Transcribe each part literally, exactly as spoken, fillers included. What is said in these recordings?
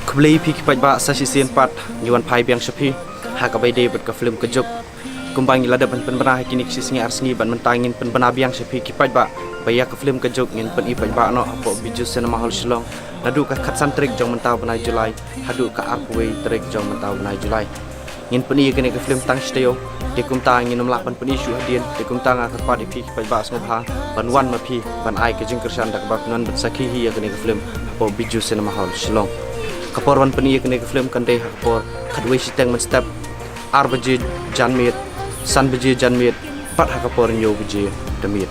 Khublei phi ki paidbah, sa shisien pat ngi wan phai biang sha phi ha kaba ïadei bad ka film Ka Juk. Kumba ngi la dep ban pynbna ha kine ki shi sngi ar sngi, bad mynta ngin pynbna biang sha phi ki paidbah ba ïa ka film Ka Juk ngin pyni paidbah noh hapoh Bijou Cinema Hall Shillong naduh ka khatsan tarik jong mynta u bnai July haduh ka arphew wei tarik jong mynta u bnai July. Ngin pyni ïa kane ka film tang shi taïew. Te kumta ngin ym lah ban pyni shuh hadien. Te kumta nga kyrpad ïa phi ki paidbah sngewbha ban wan ma phi ban ai ka jingkyrshan da kaba phin wan ban sakhi hi ïa kane ka film hapoh Bijou Cinema Hall Shillong. Ka por ban pyni ïa kane ka film kan dei ha ka por khatwei shiteng mynstep, ar baje janmiet, san baje janmiet, bad ha ka por hynñiew baje da miet.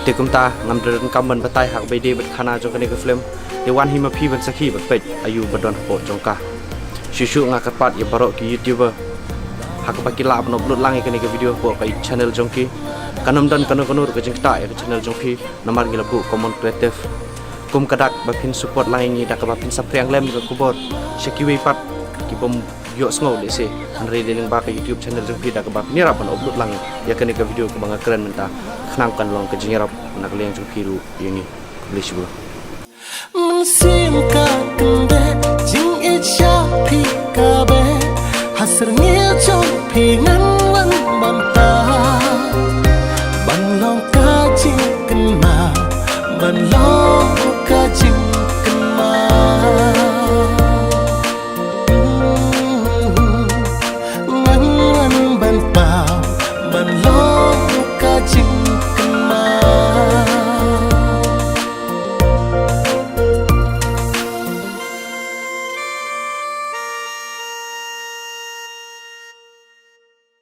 Te kumta ngam donkam ban batai ha kaba ïadei bad khana jong kane ka film. Te wan hi ma phi ban sakhi bad peit aïu ba don hapoh jong ka. Shuh shuh nga kyrpad ïa baroh ki YouTuber ha kaba ki lah ban upload lang ïa kane ka video hapoh ka channel jong ki. Kan ym don kano kano ruh ka jingktah ïa ka channel jong phi namar ngi la buh common creative. Kum ka dak ba phin support lang ïa ngi da kaba phin saphriang lem ïa ka khubor sha kiwei pat ki bym ïohsngew lehse. Hynrei dei lyngba ka YouTube channel jong phi da kaba phin ïarap ban upload lang ïa kane ka video kaba nga kren mynta, khnang kan long ka jingïarap na ka liang jong phi ruh ïa ngi. Khublei shibun. Mynsiem ka kyndeh jingïeit sha phi ka beh, ha syrngiew jong phi ngan